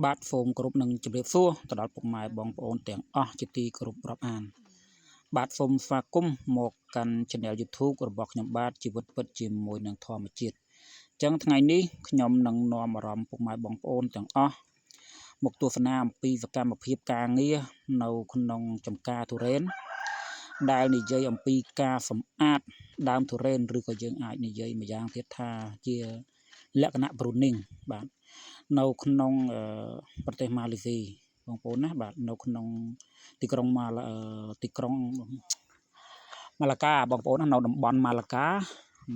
បាទសូមគោរពនឹងជម្រាបសួរទៅដល់ពុកម៉ែបងប្អូនទាំងអស់ជាទីគោរពរាប់អានបាទសូមស្វាគមន៍មកកាន់ Channel YouTube របស់ខ្ញុំបាទជីវិតពិតជាមួយនឹងធម្មជាតិអញ្ចឹងថ្ងៃនេះខ្ញុំនឹងនាំអារម្មណ៍ពុកម៉ែបងប្អូនទាំងអស់មកទស្សនាអំពីសកម្មភាពការងារនៅក្នុងចំការទុរេនដែលនិយាយអំពីការសម្អាតដើមទុរេនឬក៏យើងអាចនិយាយម្យ៉ាងទៀតថាជាលក្ខណៈ pruning បាទនៅក្នុងប្រទេសម៉ាឡេស៊ីបងប្អូនណាបាទនៅក្នុងទីក្រុងម៉ាទីក្រុងម៉ាឡាកាបងប្អូនណានៅតំបន់ម៉ាឡាកា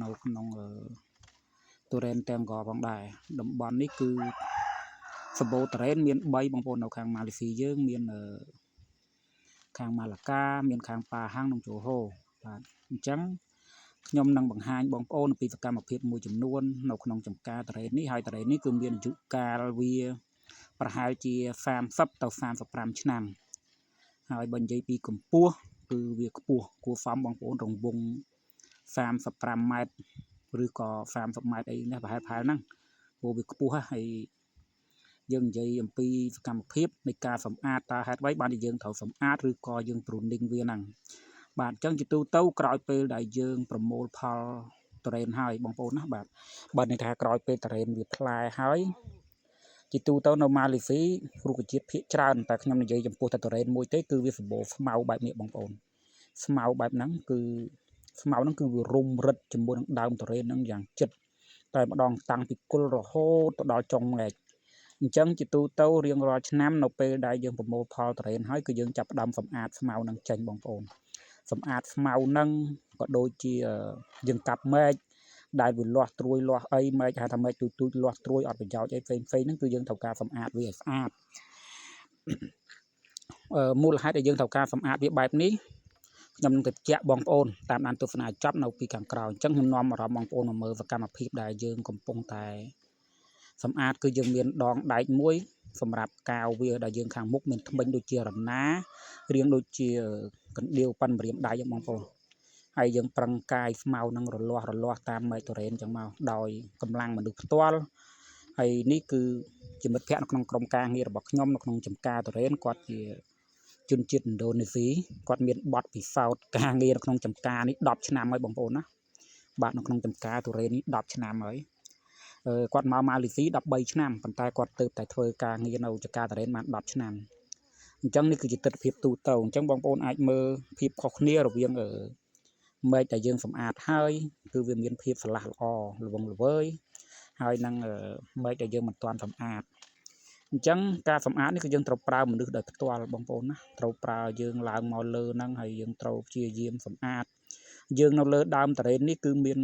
នៅក្នុងទុរេនទាំងកផងដែរតំបន់នេះគឺសម្បូរទុរេនមាន3បងប្អូននៅខាងម៉ាឡេស៊ីយើងមានខាងម៉ាឡាកាមានខាងប៉ាហាំងនិងជូហូបាទអញ្ចឹងខ្ញុំនឹងបង្ហាញបងប្អូនអំពីសកម្មភាពមួយចំនួននៅក្នុងចំការទុរេននេះហើយទុរេននេះគឺមានអាយុកាលវាប្រហែលជា30ទៅ35ឆ្នាំហើយបើនិយាយពីកម្ពស់គឺវាខ្ពស់គួរសមបងប្អូនរង្វង់35ម៉ែត្រឬក៏30ម៉ែត្រអីនេះប្រហែលប្រហែលហ្នឹងព្រោះវាខ្ពស់ហើយយើងនិយាយអំពីសកម្មភាពនៃការសម្អាតតើហេតុអ្វីបានជាយើងត្រូវសម្អាតឬក៏យើង pruning វាហ្នឹងបាទអញ្ចឹងជាទូទៅក្រោយពេលដែលយើងប្រមូលផលទុរេនហើយបងប្អូនណាបាទបើន័យថាក្រោយពេលទុរេនវាផ្លែហើយជាទូទៅនៅម៉ាឡេស៊ីរុក្ខជាតិភាគច្រើនតែខ្ញុំនិយាយចំពោះតែទុរេនមួយទេគឺវាសម្បូរស្មៅបែបនេះបងប្អូនស្មៅបែបហ្នឹងគឺស្មៅហ្នឹងគឺវារុំរិតជាមួយនឹងដើមទុរេនហ្នឹងយ៉ាងជិតតែម្ដងតាំងពីគល់រហូតទៅដល់ចុងមែកអញ្ចឹងជាទូទៅរៀងរាល់ឆ្នាំនៅពេលដែលយើងប្រមូលផលទុរេនហើយគឺយើងចាប់ផ្ដើមសម្អាតស្មៅនឹងចេញបងប្អូនសម្អាតស្មៅនឹងក៏ដូចជាយើងកាប់មែកដែលវាលាស់ត្រួយលាស់អីមែកហៅថាមែកទូចទូចលាស់ត្រួយអត់ប្រយោជន៍អីផ្សេងផ្សេងហ្នឹងគឺយើងត្រូវការសម្អាតវាឲ្យស្អាតមូលហេតុដែលយើងត្រូវការសម្អាតវាបែបនេះខ្ញុំនឹងទៅជាក់បងប្អូនតាមដានទស្សនាចប់នៅពីខាងក្រោយអញ្ចឹងខ្ញុំនាំអារម្មណ៍បងប្អូនមកមើលសកម្មភាពដែលយើងកំពុងតែសម្អាតគឺយើងមានដងដែកមួយសម្រាប់កាវវាដែលយើងខាងមុខមានថ្មិញដូចជារណារៀងដូចជាកណ្ដៀវប៉ិនម្រាមដៃបងប្អូនហើយយើងប្រឹងកាយស្មៅនឹងរលាស់រលាស់តាមមែកទុរេនចឹងមកដោយកម្លាំងមនុស្សផ្ទាល់ហើយនេះគឺជាមិត្តភ័ក្តិនៅក្នុងក្រុមការងាររបស់ខ្ញុំនៅក្នុងចំការទុរេនគាត់ជាជនជាតិឥណ្ឌូនេស៊ីគាត់មានបទពិសោធន៍ការងារនៅក្នុងចំការនេះ10ឆ្នាំហើយបងប្អូនណាបាទនៅក្នុងចំការទុរេននេះ10ឆ្នាំហើយគាត់មកម៉ាឡេស៊ី13ឆ្នាំប៉ុន្តែគាត់ទៅតែធ្វើការងារនៅចំការទុរេនបាន10ឆ្នាំអញ្ចឹងនេះគឺជាទស្សនវិជ្ជាទូទៅអញ្ចឹងបងប្អូនអាចមើលភាពខុសគ្នារវាងមែកដែលយើងសម្អាតហើយគឺវាមានភាពស្រឡះល្អល្វឹងល្វើយហើយនឹងមែកដែលយើងមិនទាន់សម្អាតអញ្ចឹងការសម្អាតនេះគឺយើងត្រូវប្រើមនុស្សដោយផ្ទាល់បងប្អូនណាត្រូវប្រើយើងឡើងមកលើហ្នឹងហើយយើងត្រូវព្យាយាមសម្អាតយើងនៅលើដើមទុរេននេះគឺមាន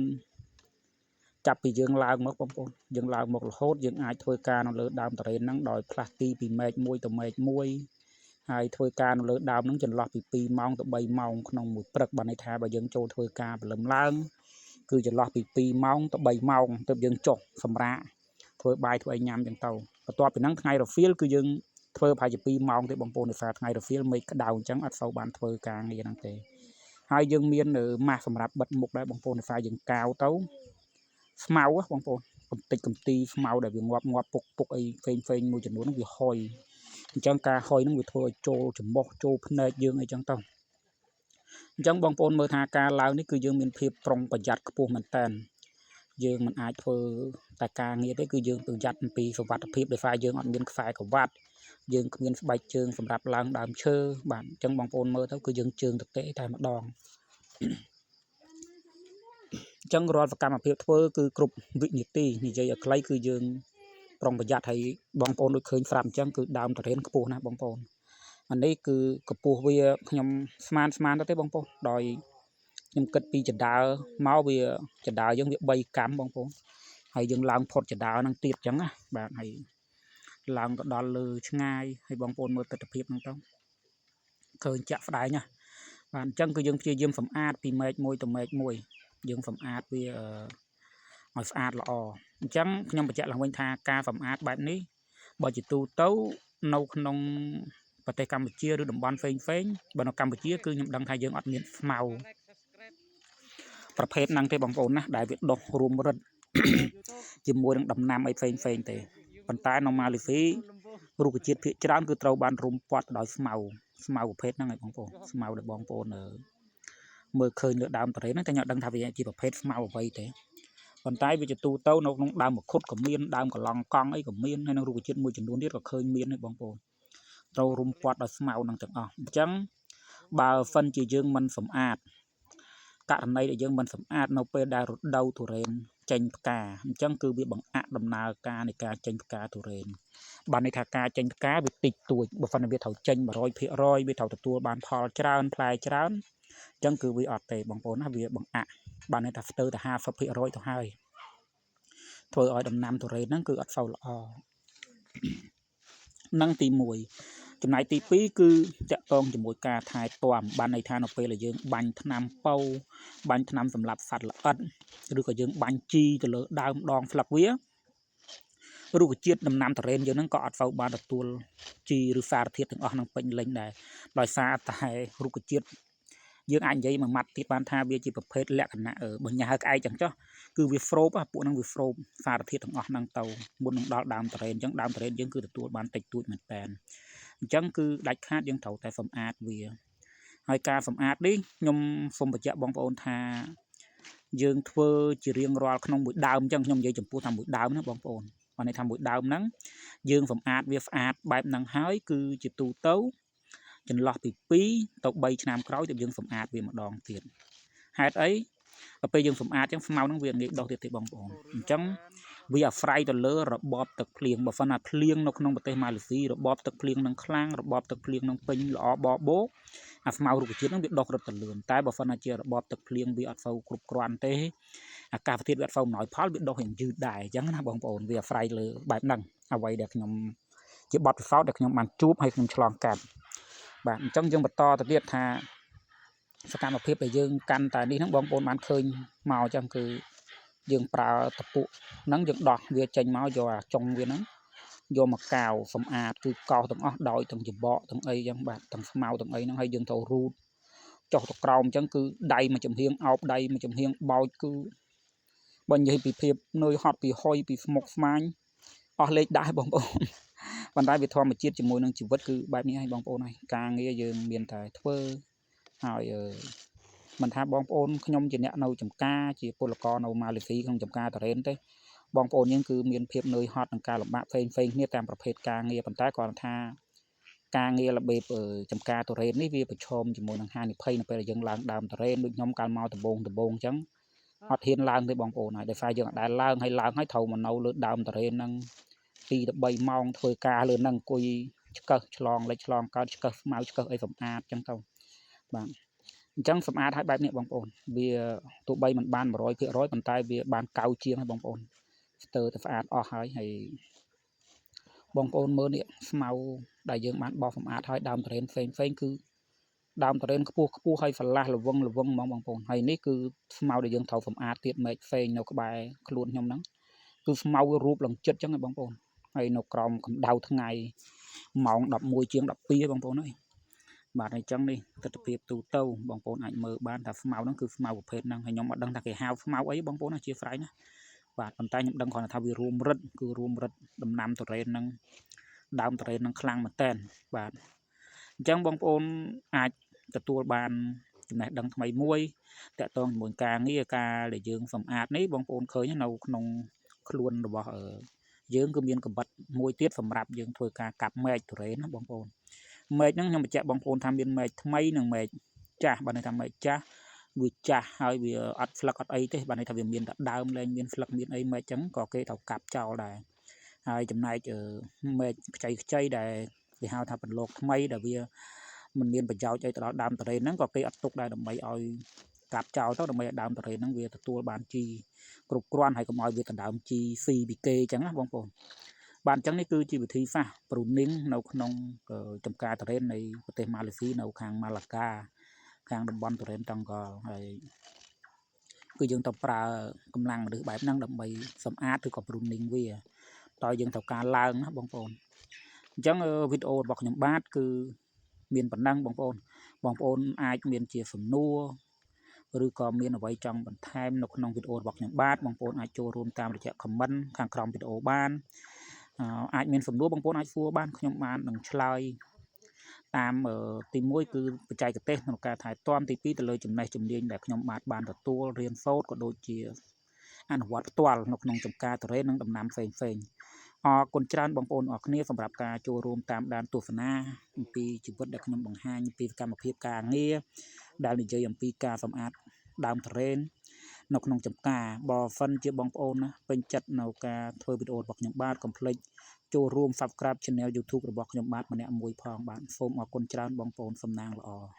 ចាប់ពីយើងឡើងមកបងប្អូនយើងឡើងមករហូតយើងអាចធ្វើការនៅលើដើមទុរេនហ្នឹងដោយផ្លាស់ទីពីមែកមួយទៅមែកមួយហើយធ្វើការនៅលើដើមហ្នឹងចន្លោះពី2ម៉ោងទៅ3ម៉ោងក្នុងមួយព្រឹកបានន័យថាបើយើងចូលធ្វើការព្រលឹមឡើងគឺចន្លោះពី2ម៉ោងទៅ3ម៉ោងទើបយើងចុះសម្រាកធ្វើបាយធ្វើអីញ៉ាំចឹងទៅបន្ទាប់ពីហ្នឹងថ្ងៃរសៀលគឺយើងធ្វើប្រហែលជា2ម៉ោងទេបងប្អូនដោយសារថ្ងៃរសៀលមេឃក្តៅអញ្ចឹងអត់សូវបានធ្វើការងារហ្នឹងទេហើយយើងមានម៉ាស់សម្រាប់បិទមុខដែរបងប្អូនដោយសារយើងកាវទៅស្មៅបងប្អូនកំតិចកំទីស្មៅដែលវាងាប់ងាប់ពុកពុកអីផ្សេងផ្សេងមួយចំនួនហ្នឹងវាហុយអញ្ចឹងការហុយហ្នឹងវាធ្វើឲ្យចូលច្រមុះចូលភ្នែកយើងអីចឹងទៅអញ្ចឹងបងប្អូនមើលថាការឡើងនេះគឺយើងមានភាពប្រុងប្រយ័ត្នខ្ពស់មែនតើយើងមិនអាចធ្វើតែការងារទេគឺយើងប្រយ័ត្នអំពីសុវត្ថិភាពដោយសារយើងអត់មានខ្សែក្រវ៉ាត់យើងគ្មានស្បែកជើងសម្រាប់ឡើងដើមឈើបាទអញ្ចឹងបងប្អូនមើលទៅគឺយើងជើងទទេតែម្ដងអញ្ចឹងរាល់សកម្មភាពធ្វើគឺគ្រប់វិនាទីនិយាយឲ្យខ្លីគឺយើងប្រុងប្រយ័ត្នហើយបងប្អូនដូចឃើញស្រាប់អញ្ចឹងគឺដើមទុរេនខ្ពស់ណាស់បងប្អូនអានេះគឺកម្ពស់វាខ្ញុំស្មានស្មានទៅទេបងប្អូនដោយខ្ញុំគិតពីចដើមកវាចដើយើងវា3កម្មបងប្អូនហើយយើងឡើងផុតចដើហ្នឹងទៀតអញ្ចឹងណាបាទហើយឡើងទៅដល់លើឆ្ងាយហើយបងប្អូនមើលទស្សនវិជ្ជាហ្នឹងទៅឃើញចាក់ស្ដែងណាបាទអញ្ចឹងគឺយើងព្យាយាមសម្អាតពីមែកមួយទៅមែកមួយយើងសម្អាតវាឲ្យស្អាតល្អអញ្ចឹងខ្ញុំបញ្ជាក់ឡើងវិញថាការសម្អាតបែបនេះបើជាទូទៅនៅក្នុងប្រទេសកម្ពុជាឬតំបន់ផ្សេងផ្សេងបើនៅកម្ពុជាគឺខ្ញុំដឹងថាយើងអត់មានស្មៅប្រភេទហ្នឹងទេបងប្អូនណាដែលវាដុះរួមរិតជាមួយនឹងដំណាំអីផ្សេងផ្សេងទេប៉ុន្តែនៅម៉ាឡេស៊ី រុក្ខជាតិភាគច្រើនគឺត្រូវបានរុំព័ទ្ធដោយស្មៅស្មៅប្រភេទហ្នឹងឯងបងប្អូនស្មៅដែលបងប្អូនមើលឃើញលើដើមទុរេនហ្នឹងតែខ្ញុំអត់ដឹងថាវាជាប្រភេទស្មៅអ្វីទេប៉ុន្តែវាជាទូទៅនៅក្នុងដើមមង្ឃុតក៏មានដើមកឡង់កង់អីក៏មានហើយនឹងរុក្ខជាតិមួយចំនួនទៀតក៏ឃើញមានដែរបងប្អូនត្រូវរុំព័ទ្ធដោយស្មៅហ្នឹងទាំងអស់អញ្ចឹងបើសិនជាយើងមិនសម្អាតករណីដែលយើងមិនសម្អាតនៅពេលដែលរដូវទុរេនចេញផ្កាអញ្ចឹងគឺវាបង្អាក់ដំណើរការនៃការចេញផ្កាទុរេនបានន័យថាការចេញផ្កាវាតិចតួចបើសិនវាត្រូវចេញ100%វាត្រូវទទួលបានផលច្រើនផ្លែច្រើនអញ្ចឹងគឺវាអត់ទេបងប្អូនណាវាបង្អាក់បានន័យថាស្ទើរតែ50%ទៅហើយធ្វើឲ្យដំណាំទុរេនហ្នឹងគឺអត់សូវល្អនឹងទី1ចំណែកទី2គឺតកតងជាមួយការថែទាំបានន័យថានៅពេលដែលយើងបាញ់ថ្នាំប៉ូវបាញ់ថ្នាំសម្រាប់សត្វល្អិតឬក៏យើងបាញ់ជីទៅលើដើមដងស្លឹកវារុក្ខជាតិដំណាំទុរេនយើងហ្នឹងក៏អត់សូវបានទទួលជីឬសារធាតុទាំងអស់ហ្នឹងពេញលេញដែរដោយសារតែរុក្ខជាតិយើងអាចនិយាយមួយម៉ាត់ទៀតបានថាវាជាប្រភេទលក្ខណៈបើញ៉ាក្អែកចឹងចុះគឺវាស្រូបពួកហ្នឹងវាស្រូបសារធាតុទាំងអស់ហ្នឹងទៅមុននឹងដល់ដើមទុរេនអញ្ចឹងដើមទុរេនយើងគឺទទួលបានតិចតួចមែនតើអញ្ចឹងគឺដាច់ខាតយើងត្រូវតែសម្អាតវាហើយការសម្អាតនេះខ្ញុំសូមបញ្ជាក់បងប្អូនថាយើងធ្វើជារៀងរាល់ក្នុងមួយដើមអញ្ចឹងខ្ញុំនិយាយចំពោះថាមួយដើមណាបងប្អូនបានន័យថាមួយដើមហ្នឹងយើងសម្អាតវាស្អាតបែបហ្នឹងហើយគឺជាទូទៅចន្លោះពី2ទៅ3ឆ្នាំក្រោយទើបយើងសម្អាតវាម្ដងទៀតហេតុអីដល់ពេលយើងសម្អាតអញ្ចឹងស្មៅហ្នឹងវាងាយដុះទៀតទេបងប្អូនអញ្ចឹងវាអាស្រ័យទៅលើរបបទឹកភ្លៀងបើសិនណាភ្លៀងនៅក្នុងប្រទេសម៉ាឡេស៊ីរបបទឹកភ្លៀងនឹងខ្លាំងរបបទឹកភ្លៀងនឹងពេញល្អបបោអាស្មៅរុក្ខជាតិហ្នឹងវាដុះរត់ទៅលឿនតែបើសិនណាជារបបទឹកភ្លៀងវាអត់សូវគ្រប់គ្រាន់ទេអាកាសធាតុវាអត់សូវអំណោយផលវាដុះរៀងយឺតដែរអញ្ចឹងណាបងប្អូនវាអាស្រ័យលើបែបហ្នឹងអ្វីដែលខ្ញុំជាបទពិសោធន៍ដែលខ្ញុំបានជួបហើយខ្ញុំឆ្លងកាត់បាទអញ្ចឹងយើងបន្តទៅទៀតថាសកម្មភាពដែលយើងកាន់តែនេះហ្នឹងបងប្អូនបានឃើញមកអញ្ចឹងគឺយើងប្រើតពុហ្នឹងយើងដោះវាចេញមកយកអាចុងវាហ្នឹងយកមកកៅសម្អាតគឺកោសទាំងអស់ដោយទាំងច្បកទាំងអីចឹងបាទទាំងស្មៅទាំងអីហ្នឹងហើយយើងត្រូវរូតចុះទៅក្រោមអញ្ចឹងគឺដៃមួយចំហៀងអោបដៃមួយចំហៀងបោចគឺបើនិយាយពីភាពនឿយហត់ពីហុយពីស្មុកស្មាញអស់លេខដែរបងប្អូនប៉ុន្តែវាធម្មជាតិជាមួយនឹងជីវិតគឺបែបនេះហើយបងប្អូនហើយការងារយើងមានតែធ្វើហើយមិនថាបងប្អូនខ្ញុំជាអ្នកនៅចំការជាពលករនៅម៉ាឡេស៊ីក្នុងចំការតារ៉េនទេបងប្អូនយើងគឺមានភាពនឿយហត់និងការលំបាកផ្សេងផ្សេងគ្នាតាមប្រភេទការងារប៉ុន្តែគ្រាន់តែថាការងាររបៀបចំការទុរេននេះវាប្រឈមជាមួយនឹងហានិភ័យនៅពេលដែលយើងឡើងដើមទុរេនដូចខ្ញុំកាលមកដំបងអញ្ចឹងអត់ហ៊ានឡើងទេបងប្អូនហើយដោយសារយើងអត់ដែលឡើងហើយឡើងហើយត្រូវមកនៅលើដើមទុរេនហ្នឹង2ទៅ3ម៉ោងធ្វើការលើហ្នឹងអង្គុយឆ្កឹះឆ្លងលេចឆ្លងកើតឆ្កឹះស្មៅឆ្កឹះអីសម្អាតអញ្ចឹងទៅបាទអញ្ចឹងសម្អាតឲ្យបែបនេះបងប្អូនវាទោះបីមិនបាន100%ប៉ុន្តែវាបានកៅជាងហើយបងប្អូនស្ទើរតែស្អាតអស់ហើយហើយបងប្អូនមើលនេះស្មៅដែលយើងបានបោះសម្អាតហើយដើមទុរេនផ្សេងផ្សេងគឺដើមទុរេនខ្ពស់ខ្ពស់ហើយស្រឡះល្វឹងល្វឹងហ្មងបងប្អូនហើយនេះគឺស្មៅដែលយើងត្រូវសម្អាតទៀតមែកផ្សេងនៅក្បែរខ្លួនខ្ញុំហ្នឹងគឺស្មៅរូបឡើងចិត្តអញ្ចឹងឯងបងប្អូនហើយនៅក្រោមកម្ដៅថ្ងៃម៉ោង11ជាង12ឯងបងប្អូនអើយបាទអញ្ចឹងនេះទស្សនភាពទូទៅបងប្អូនអាចមើលបានថាស្មៅហ្នឹងគឺស្មៅប្រភេទហ្នឹងហើយខ្ញុំអត់ដឹងថាគេហៅស្មៅអីបងប្អូនណាជាស្រ័យណាបាទប៉ុន្តែខ្ញុំដឹងគ្រាន់តែថាវារួមរិទ្ធគឺរួមរិទ្ធដំណាំទុរេនហ្នឹងដើមទុរេនហ្នឹងខ្លាំងមែនតើបាទអញ្ចឹងបងប្អូនអាចទទួលបានចំណេះដឹងថ្មីមួយតកតងជាមួយការងារការដែលយើងសម្អាតនេះបងប្អូនឃើញនៅក្នុងខ្លួនរបស់យើងគឺមានកម្រិតមួយទៀតសម្រាប់យើងធ្វើការកាប់មែកទុរេនណាបងប្អូនមែកហ្នឹងខ្ញុំបញ្ជាក់បងប្អូនថាមានមែកថ្មីនិងមែកចាស់បើន័យថាមែកចាស់វាចាស់ហើយវាអត់ស្លឹកអត់អីទេបើន័យថាវាមានតែដើមលែងមានស្លឹកមានអីមែកចឹងក៏គេត្រូវកាប់ចោលដែរហើយចំណែកមែកខ្ចីខ្ចីដែលគេហៅថាប្រឡូកថ្មីដែលវាមិនមានប្រយោជន៍អីទៅដល់ដើមទុរេនហ្នឹងក៏គេអត់ទុកដែរដើម្បីឲ្យកាប់ចោលទៅដើម្បីឲ្យដើមទុរេនហ្នឹងវាទទួលបានជីគ្រប់គ្រាន់ហើយកុំឲ្យវាដណ្ដើមជីស៊ីពីគេអញ្ចឹងណាបងប្អូនបាទអញ្ចឹងនេះគឺជាវិធីសាស្ត្រ pruning នៅក្នុងចំការទុរេននៃប្រទេសម៉ាឡេស៊ីនៅខាងម៉ាឡាកាខាងតំបន់ទុរេនតង់កលហើយគឺយើងត្រូវប្រើកម្លាំងមនុស្សបែបហ្នឹងដើម្បីសម្អាតឬក៏ pruning វាដោយយើងត្រូវការឡើងណាបងប្អូនអញ្ចឹងវីដេអូរបស់ខ្ញុំបាទគឺមានប៉ុណ្ណឹងបងប្អូនបងប្អូនអាចមានជាសំណួរឬក៏មានអ្វីចង់បន្ថែមនៅក្នុងវីដេអូរបស់ខ្ញុំបាទបងប្អូនអាចចូលរួមតាមរយៈ comment ខាងក្រោមវីដេអូបាន អាចមានសំណួរបងប្អូនអាចសួរបានខ្ញុំបាននឹងឆ្លើយតាមទី1គឺបច្ចេកទេសក្នុងការថែទាំទី2ទៅលើចំណេះជំនាញដែលខ្ញុំបាទបានទទួលរៀនសូត្រក៏ដូចជាអនុវត្តផ្ទាល់នៅក្នុងចំការទុរេននិងដំណាំផ្សេងផ្សេងអរគុណច្រើនបងប្អូនអរគ្នាសម្រាប់ការចូលរួមតាមដានទស្សនាអំពីជីវិតដែលខ្ញុំបង្ហាញពីសកម្មភាពការងារដែលនិយាយអំពីការសម្អាតដើមទុរេននៅក្នុងចំការបើសិនជាបងប្អូនណាពេញចិត្តនៅការធ្វើវីដេអូរបស់ខ្ញុំបាទកុំភ្លេចចូលរួម Subscribe Channel YouTube របស់ខ្ញុំបាទម្នាក់មួយផងបាទសូមអរគុណច្រើនបងប្អូនសំណាងល្អ។